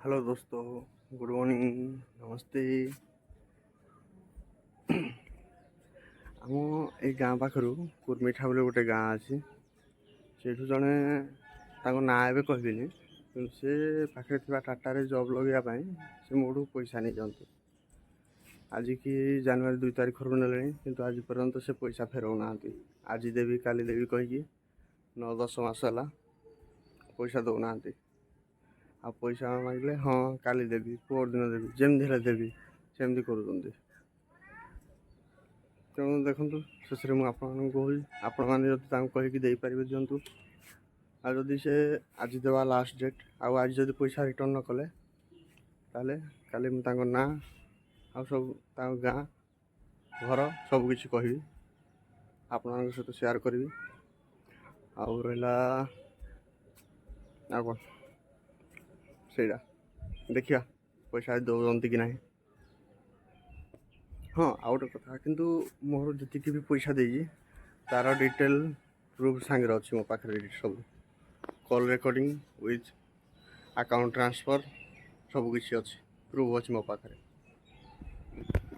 Hello ଦୋସ୍ତ, good morning, ନମସ୍ତେ। ଆମ ଏଇ ଗାଁ ପାଖରୁ କୁର୍ମିଠା ବୋଲି ଗୋଟେ ଗାଁ ଅଛି। ସେଇଠୁ ଜଣେ, ତାଙ୍କ ନାଁ ଏବେ କହିବିନି, କିନ୍ତୁ ସେ ପାଖରେ ଥିବା ଟାଟାରେ ଜବ୍ ଲଗେଇବା ପାଇଁ ସେ ମୋଠୁ ପଇସା ନେଇଛନ୍ତି। ଆଜିକି ଜାନୁଆରୀ 2 ତାରିଖରୁ ନେଲେଣି, କିନ୍ତୁ ଆଜି ପର୍ଯ୍ୟନ୍ତ ସେ ପଇସା ଫେରଉନାହାନ୍ତି। ଆଜି ଦେବି, କାଲି ଦେବି କହିକି 9-10 ମାସ ହେଲା ପଇସା ଦେଉନାହାନ୍ତି। ଆଉ ପଇସା ମାଗିଲେ ହଁ କାଲି ଦେବି, ପଅରଦିନ ଦେବି, ଯେମିତି ହେଲେ ଦେବି, ସେମିତି କରୁଛନ୍ତି। ତେଣୁ ଦେଖନ୍ତୁ, ଶେଷରେ ମୁଁ ଆପଣମାନଙ୍କୁ କହୁଛି, ଆପଣମାନେ ଯଦି ତାଙ୍କୁ କହିକି ଦେଇପାରିବେ ଦିଅନ୍ତୁ। ଆଉ ଯଦି ସେ ଆଜି ଦେବା ଲାଷ୍ଟ ଡେଟ୍, ଆଉ ଆଜି ଯଦି ପଇସା ରିଟର୍ଣ୍ଣ ନ କଲେ, ତାହେଲେ କାଲି ମୁଁ ତାଙ୍କ ନାଁ ଆଉ ସବୁ, ତାଙ୍କ ଗାଁ, ଘର ସବୁକିଛି କହିବି, ଆପଣମାନଙ୍କ ସହିତ ସେୟାର କରିବି। ଆଉ ରହିଲା ଆଉ କ'ଣ, ସେଇଟା ଦେଖିବା ପଇସା ଦେଉଛନ୍ତି କି ନାହିଁ। ହଁ, ଆଉ ଗୋଟେ କଥା କିନ୍ତୁ, ମୋର ଯେତିକି ବି ପଇସା ଦେଇଛି ତାର ଡିଟେଲ୍ ପ୍ରୁଫ୍ ସାଙ୍ଗରେ ଅଛି ମୋ ପାଖରେ। ସବୁ call recording with account transfer ସବୁକିଛି ଅଛି, ପ୍ରୁଫ୍ ଅଛି ମୋ ପାଖରେ।